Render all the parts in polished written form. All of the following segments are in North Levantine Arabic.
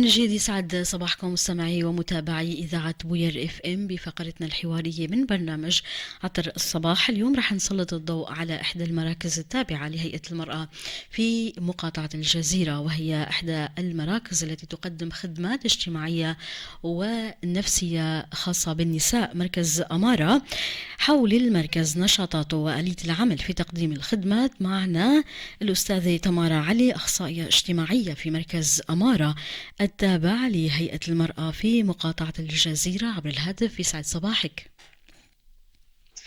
من جديد يسعد صباحكم مستمعي ومتابعي إذاعة بوير اف ام بفقرتنا الحوارية من برنامج عطر الصباح. اليوم رح نسلط الضوء على إحدى المراكز التابعة لهيئة المرأة في مقاطعة الجزيرة، وهي إحدى المراكز التي تقدم خدمات اجتماعية ونفسية خاصة بالنساء، مركز أمارة. حول المركز، نشاطاته وآلية العمل في تقديم الخدمات، معنا الأستاذة تمارا علي، أخصائية اجتماعية في مركز أمارة التابع لهيئة المرأة في مقاطعة الجزيرة عبر الهاتف. يسعد صباحك.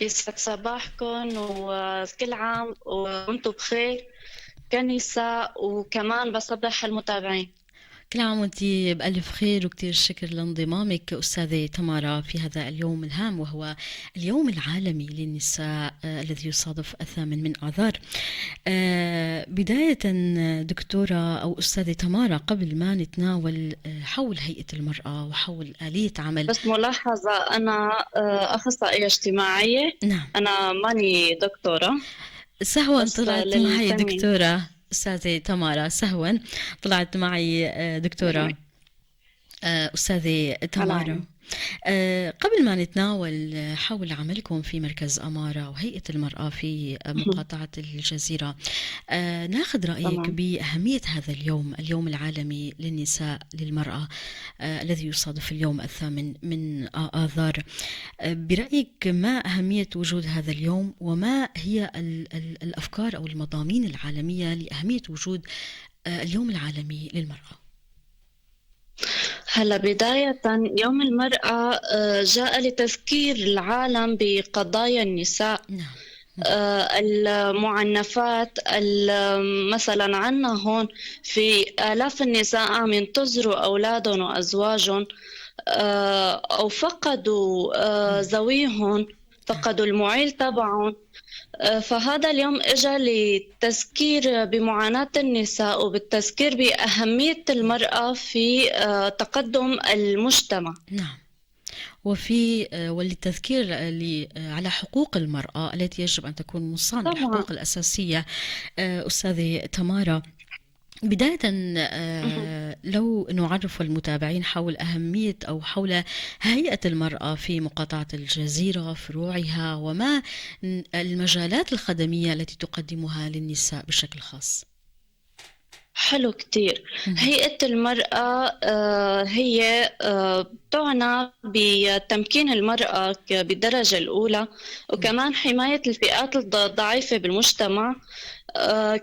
يسعد صباحكم وكل عام وانتم بخير كنساء، وكمان بصبح المتابعين. كل عام وانت بألف خير، وكتير شكر لانضمامك أستاذة تمارا في هذا اليوم الهام، وهو اليوم العالمي للنساء الذي يصادف 8 من آذار. بداية دكتورة أو أستاذة تمارا، قبل ما نتناول حول هيئة المرأة وحول آلية عمل، بس ملاحظة، أنا أخصائية اجتماعية. نعم. أنا ماني دكتورة. سهوا بس طلعت معي للتنمية. دكتورة أستاذة تمارا، سهوا طلعت معي دكتورة أستاذة تمارا. قبل ما نتناول حول عملكم في مركز أمارة وهيئة المرأة في مقاطعة الجزيرة، ناخذ رأيك بأهمية هذا اليوم، اليوم العالمي للنساء للمرأة، الذي يصادف اليوم 8 من آذار. برأيك ما أهمية وجود هذا اليوم، وما هي الأفكار أو المضامين العالمية لأهمية وجود اليوم العالمي للمرأة؟ هلا بداية يوم المرأة جاء لتذكير العالم بقضايا النساء. المعنفات، مثلا عنا هون في آلاف النساء عم ينتظروا أولادهم وأزواجهم، أو فقدوا ذويهم، فقدوا المعيل تبعهم. فهذا اليوم إجا للتذكير بمعاناة النساء وبالتذكير بأهمية المرأة في تقدم المجتمع. نعم، وللتذكير على حقوق المرأة التي يجب أن تكون مصانة، الحقوق الأساسية. أستاذة تمارا، بداية، لو نعرف المتابعين حول أهمية أو حول هيئة المرأة في مقاطعة الجزيرة، فروعها، وما المجالات الخدمية التي تقدمها للنساء بشكل خاص. حلو كتير. هيئة المرأة هي تعنى بتمكين المرأة بالدرجة الأولى، وكمان حماية الفئات الضعيفة بالمجتمع.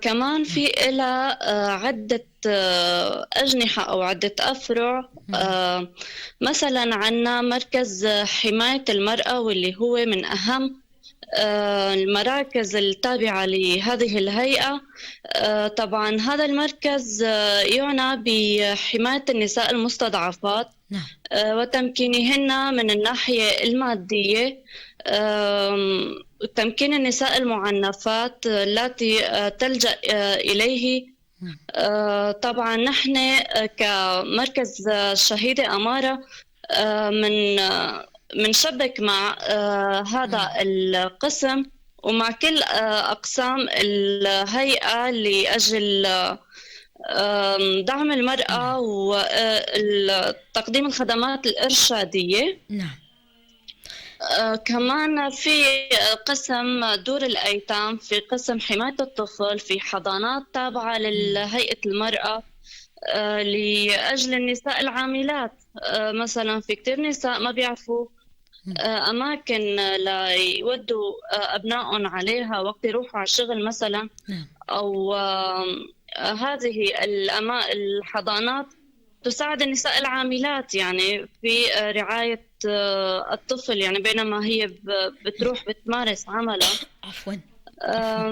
كمان في إلها عدة أجنحة أو عدة أفرع. مثلا عنا مركز حماية المرأة، واللي هو من أهم المراكز التابعة لهذه الهيئة. طبعا هذا المركز يعنى بحماية النساء المستضعفات، وتمكينهن من الناحية المادية، تمكين النساء المعنفات التي تلجأ إليه. طبعا نحن كمركز الشهيدة أمارة منشبك مع هذا القسم ومع كل أقسام الهيئة لأجل دعم المرأة وتقديم الخدمات الإرشادية. كمان في قسم دور الأيتام، في قسم حماية الطفل، في حضانات تابعة لهيئة المرأة لأجل النساء العاملات. مثلا في كتير نساء ما بيعرفوا أماكن ليودوا أبنائهم عليها وقت يروحوا على الشغل مثلا. أو هذه الحضانات تساعد النساء العاملات في رعاية الطفل، بينما هي بتروح بتمارس عملها.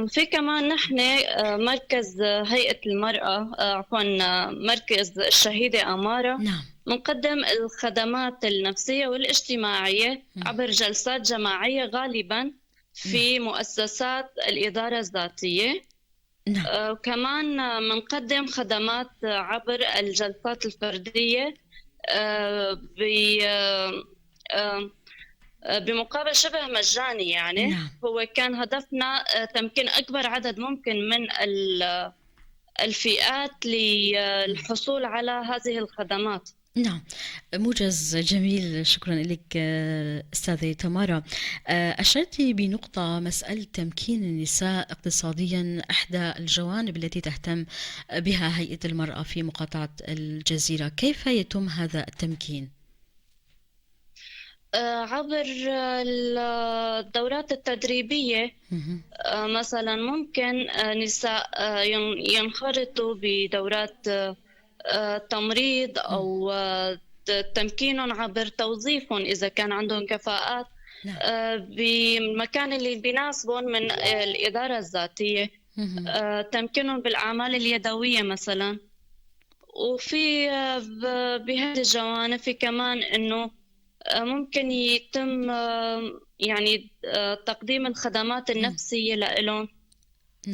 في كمان نحن مركز هيئة المرأة، عفواً، مركز الشهيدة أمارة. بنقدم الخدمات النفسية والاجتماعية عبر جلسات جماعية غالباً في مؤسسات الإدارة الذاتية. وكمان بنقدم خدمات عبر الجلسات الفردية بمقابل شبه مجاني. هو كان هدفنا تمكين أكبر عدد ممكن من الفئات للحصول على هذه الخدمات. نعم، موجز جميل، شكرا لك أستاذة تمارا. أشرت بنقطة مسألة تمكين النساء اقتصاديا، إحدى الجوانب التي تهتم بها هيئة المرأة في مقاطعة الجزيرة، كيف يتم هذا التمكين؟ عبر الدورات التدريبية. مثلا ممكن نساء ينخرطوا بدورات تمريض أو تمكينهم عبر توظيفهم إذا كان عندهم كفاءات بالمكان اللي بيناسبهم من الإدارة الذاتية، تمكينهم بالأعمال اليدوية مثلا. وفي بهذه الجوانب في كمان إنه ممكن يتم يعني تقديم الخدمات النفسية لإلهم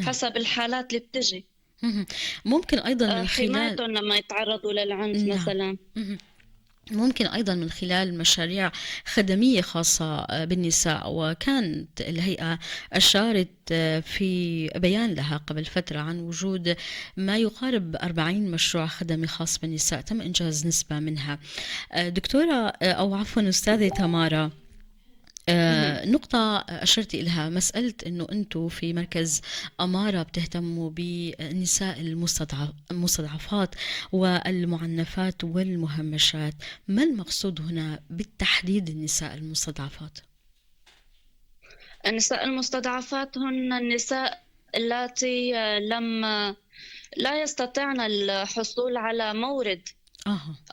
حسب الحالات اللي بتجي. ممكن أيضا من خلال حمايتهم لما يتعرضوا للعنف مثلا. ممكن أيضا من خلال مشاريع خدمية خاصة بالنساء، وكانت الهيئة أشارت في بيان لها قبل فترة عن وجود ما يقارب 40 مشروع خدمي خاص بالنساء تم إنجاز نسبة منها. دكتورة أو عفوا أستاذة تمارا، نقطة أشرت إلها مسألة أنه أنتم في مركز أمارة بتهتموا بالنساء المستضعفات والمعنفات والمهمشات، ما المقصود هنا بالتحديد النساء المستضعفات؟ النساء المستضعفات هن النساء اللاتي لا يستطعن الحصول على مورد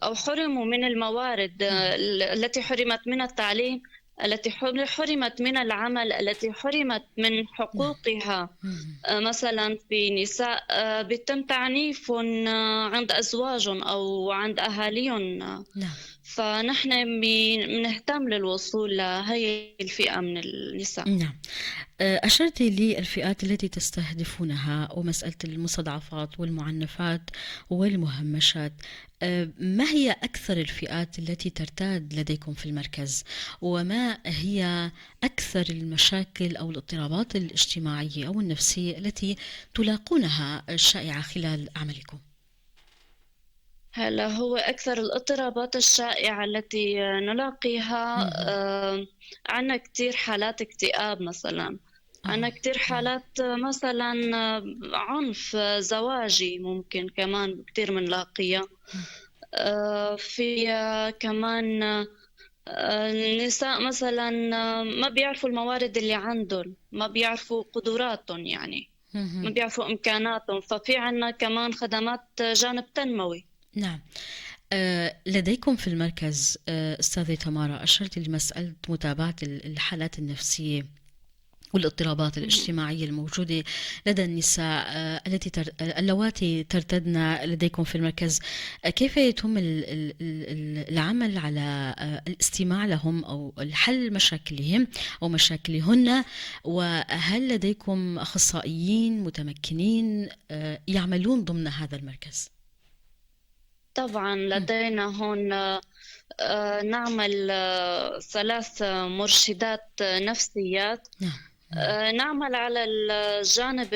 أو حرموا من الموارد، التي حرمت من التعليم، التي حرمت من العمل، التي حرمت من حقوقها. مثلا في نساء بيتم تعنيفهم عند أزواجهم أو عند أهاليهم. فنحن بنهتم للوصول لهي الفئة من النساء. نعم. أشرت للفئات التي تستهدفونها ومسألة المستضعفات والمعنفات والمهمشات، ما هي أكثر الفئات التي ترتاد لديكم في المركز؟ وما هي أكثر المشاكل أو الاضطرابات الاجتماعية أو النفسية التي تلاقونها الشائعة خلال عملكم؟ هلا هو أكثر الاضطرابات الشائعة التي نلاقيها، عنا كتير حالات اكتئاب مثلا، عنا كتير حالات مثلا عنف زواجي ممكن كمان كتير منلاقيها. في كمان النساء مثلا ما بيعرفوا الموارد اللي عندهم، ما بيعرفوا قدراتهم، يعني ما بيعرفوا إمكاناتهم، ففي عنا كمان خدمات جانب تنموي. نعم. لديكم في المركز أستاذة تمارا أشرت لمسألة متابعة الحالات النفسية والاضطرابات الاجتماعية الموجودة لدى النساء التي اللواتي ترتدن لديكم في المركز، كيف يتم العمل على الاستماع لهم أو الحل مشاكلهم أو مشاكلهن؟ وهل لديكم أخصائيين متمكنين يعملون ضمن هذا المركز؟ طبعا لدينا هون نعمل 3 مرشدات نفسيات. نعمل على الجانب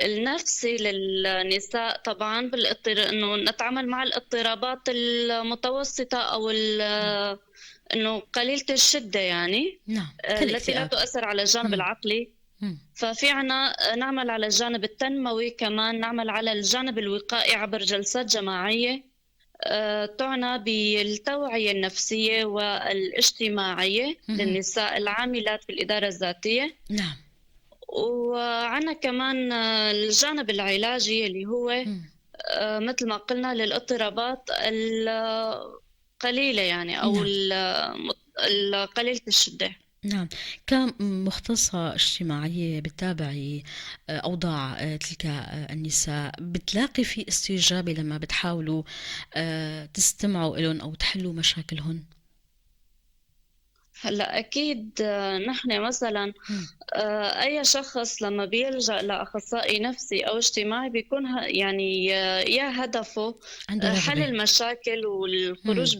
النفسي للنساء طبعا انه نتعامل مع الاضطرابات المتوسطة او انه قليلة الشدة، يعني التي لا كالاكتئاب. تؤثر على الجانب العقلي. ففي عنا نعمل على الجانب التنموي، كمان نعمل على الجانب الوقائي عبر جلسات جماعية تعنى بالتوعية النفسية والاجتماعية للنساء العاملات في الإدارة الذاتية. وعنا كمان الجانب العلاجي اللي هو مثل ما قلنا للاضطرابات القليلة، يعني أو قليلة الشدة. نعم. كمختصة اجتماعية بتتابعي أوضاع تلك النساء، بتلاقي في استجابة لما بتحاولوا تستمعوا إلهم أو تحلوا مشاكلهن؟ هلا أكيد، نحن مثلاً، أي شخص لما بيلجأ لأخصائي نفسي أو اجتماعي بيكون يا هدفه، عنده حل رغبة. المشاكل والخروج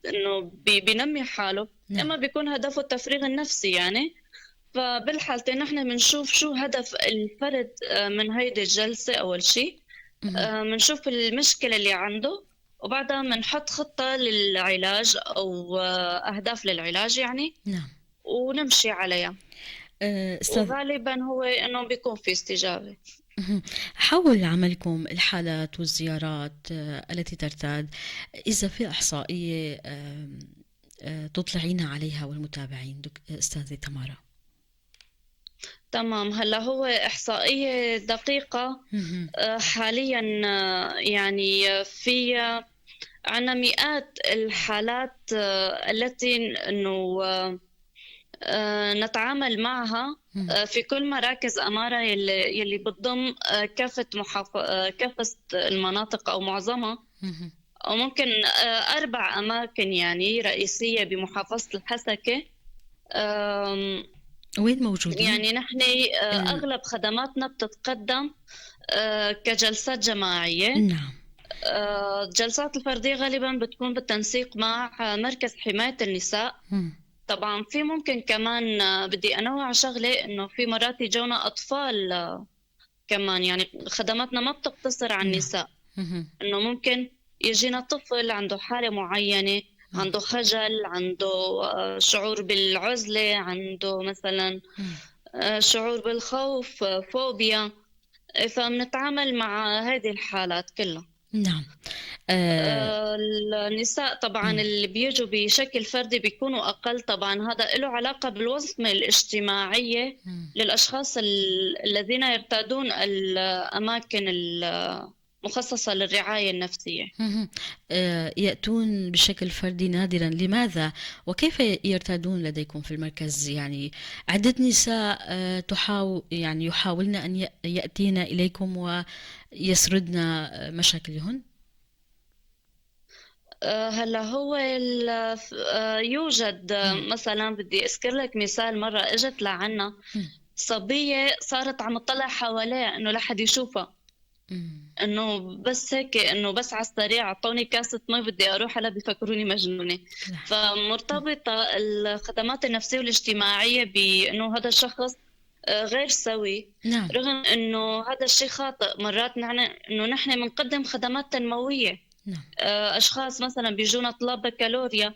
إنه بينمي حاله، إما بيكون هدفه التفريغ النفسي يعني. فبالحالتين نحن بنشوف شو هدف الفرد من هيدي الجلسة. أول شيء بنشوف المشكلة اللي عنده، وبعدها بنحط خطة للعلاج أو أهداف للعلاج يعني. نعم. ونمشي عليها. وغالبا هو إنه بيكون في استجابة. حول عملكم الحالات والزيارات التي ترتاد، إذا في إحصائية تطلعينا عليها والمتابعين أستاذة تمارا. تمام. هلا هو إحصائية دقيقة حاليا، يعني في عنا مئات الحالات التي إنه نتعامل معها في كل مراكز أمارة يلي بتضم كافة كافة المناطق أو معظمها، أو ممكن 4 أماكن يعني رئيسية بمحافظة الحسكة. وين موجودين؟ يعني نحن أغلب خدماتنا بتتقدم كجلسات جماعية. نعم. الجلسات الفردية غالبا بتكون بالتنسيق مع مركز حماية النساء. طبعا في ممكن كمان بدي أنوع شغلة، إنه في مرات يجونا أطفال كمان، يعني خدماتنا ما بتقتصر على النساء، إنه ممكن يجينا طفل عنده حالة معينة، عنده خجل، عنده شعور بالعزلة، عنده مثلا شعور بالخوف، فوبيا، فبنتعامل مع هذه الحالات كلها. نعم. النساء طبعا اللي بيجوا بشكل فردي بيكونوا أقل، طبعا هذا له علاقة بالوصمة الاجتماعية للأشخاص الذين يرتادون الأماكن المخصصة للرعاية النفسية. يأتون بشكل فردي نادرا، لماذا وكيف يرتادون لديكم في المركز؟ يعني عدة نساء يعني يحاولن أن يأتين إليكم ويسردن مشاكلهن؟ هلا هو يوجد مثلا، بدي أذكر لك مثال، مرة إجت لعنا صبية صارت عم تطلع حواليها إنه لا حد يشوفها، إنه بس هيك، إنه بس على السريع أعطوني كاسة مي بدي أروح، هلا بيفكروني مجنونة. فمرتبطة الخدمات النفسية والاجتماعية بإنه هذا الشخص غير سوي. نعم. رغم إنه هذا الشيء خاطئ. مرات إنه نحن بنقدم خدمات تنموية. نعم. أشخاص مثلا بيجونا طلاب بكالوريا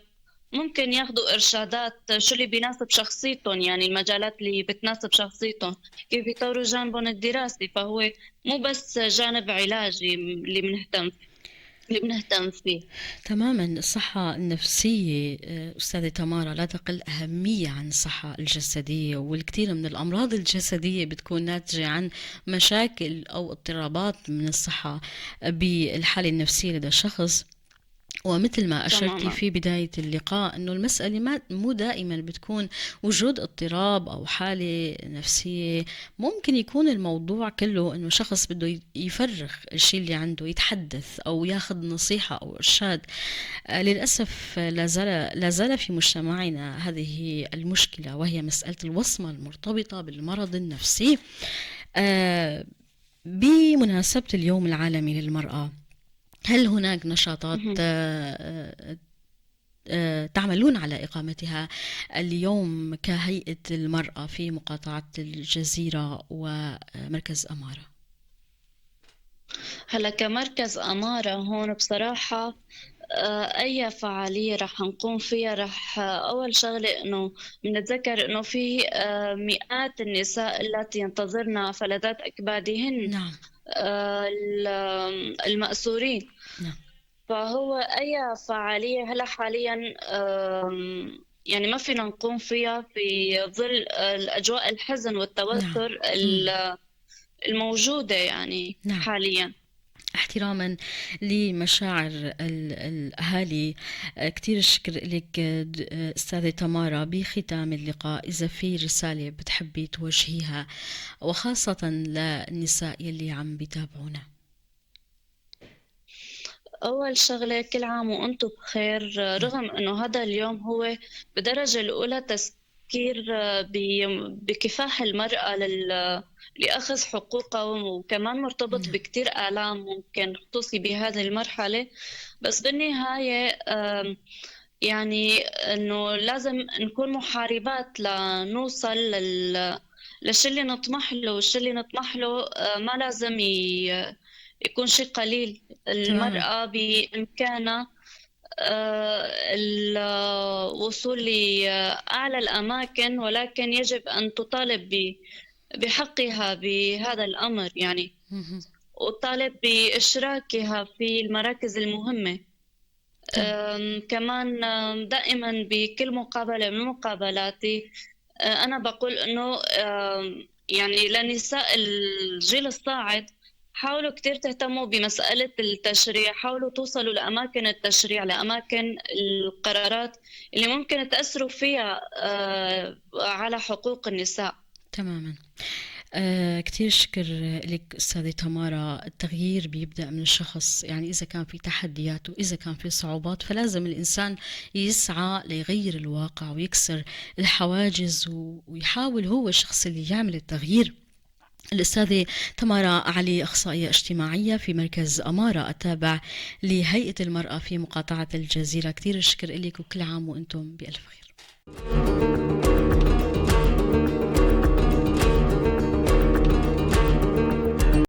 ممكن ياخذوا إرشادات شو اللي بيناسب شخصيتهم، يعني المجالات اللي بتناسب شخصيتهم، كيف يطوروا جانبهم الدراسي. فهو مو بس جانب علاجي اللي بنهتم فيه. تماما. الصحة النفسية أستاذة تمارا لا تقل أهمية عن الصحة الجسدية، والكثير من الأمراض الجسدية بتكون ناتجة عن مشاكل أو اضطرابات من الصحة بالحالة النفسية لدى الشخص. ومثل ما أشرتي في بداية اللقاء أنه المسألة مو دائما بتكون وجود اضطراب أو حالة نفسية، ممكن يكون الموضوع كله أنه شخص بده يفرغ الشيء اللي عنده، يتحدث أو ياخذ نصيحة أو إرشاد. للأسف لا زال في مجتمعنا هذه المشكلة، وهي مسألة الوصمة المرتبطة بالمرض النفسي. بمناسبة اليوم العالمي للمرأة، هل هناك نشاطات تعملون على إقامتها اليوم كهيئة المرأة في مقاطعة الجزيرة ومركز أمارة؟ هلا كمركز أمارة هون بصراحة أي فعالية رح نقوم فيها، رح أول شغلة إنه بنتذكر إنه في مئات النساء التي ينتظرن فلذات أكبادهن. نعم. المأسورين. نعم. فهو أي فعالية هلا حاليا يعني ما فينا نقوم فيها في ظل الأجواء الحزن والتوتر. نعم. الموجودة يعني. نعم. حاليا. احتراما لمشاعر الأهالي، كتير الشكر لك أستاذة تمارا. بختام اللقاء، إذا في رسالة بتحبي توجهيها وخاصة للنساء يلي عم بيتابعونا. أول شغلة، كل عام وأنتم بخير، رغم أنه هذا اليوم هو بدرجة الأولى تذكير بكفاح المرأة لأخذ حقوقها، وكمان مرتبط بكتير آلام ممكن خصوصي بهذه المرحلة. بس بالنهاية يعني إنه لازم نكون محاربات لنوصل للشي اللي نطمح له، والشي اللي نطمح له ما لازم يكون شيء قليل. المرأة بإمكانها الوصول لأعلى الأماكن، ولكن يجب أن تطالب بحقها بهذا الأمر يعني، وتطالب بإشراكها في المراكز المهمة. كمان دائما بكل مقابلة من مقابلاتي أنا بقول أنه يعني لنساء الجيل الصاعد، حاولوا كتير تهتموا بمسألة التشريع، حاولوا توصلوا لأماكن التشريع، لأماكن القرارات اللي ممكن تأثروا فيها على حقوق النساء. تماما. كتير شكر لك أستاذة تمارا. التغيير بيبدأ من الشخص، يعني إذا كان في تحديات وإذا كان في صعوبات فلازم الإنسان يسعى ليغير الواقع ويكسر الحواجز ويحاول هو الشخص اللي يعمل التغيير. الأستاذة تمارا علي، أخصائية اجتماعية في مركز أمارة التابع لهيئة المرأة في مقاطعة الجزيرة، كثير الشكر لك وكل عام وأنتم بألف خير.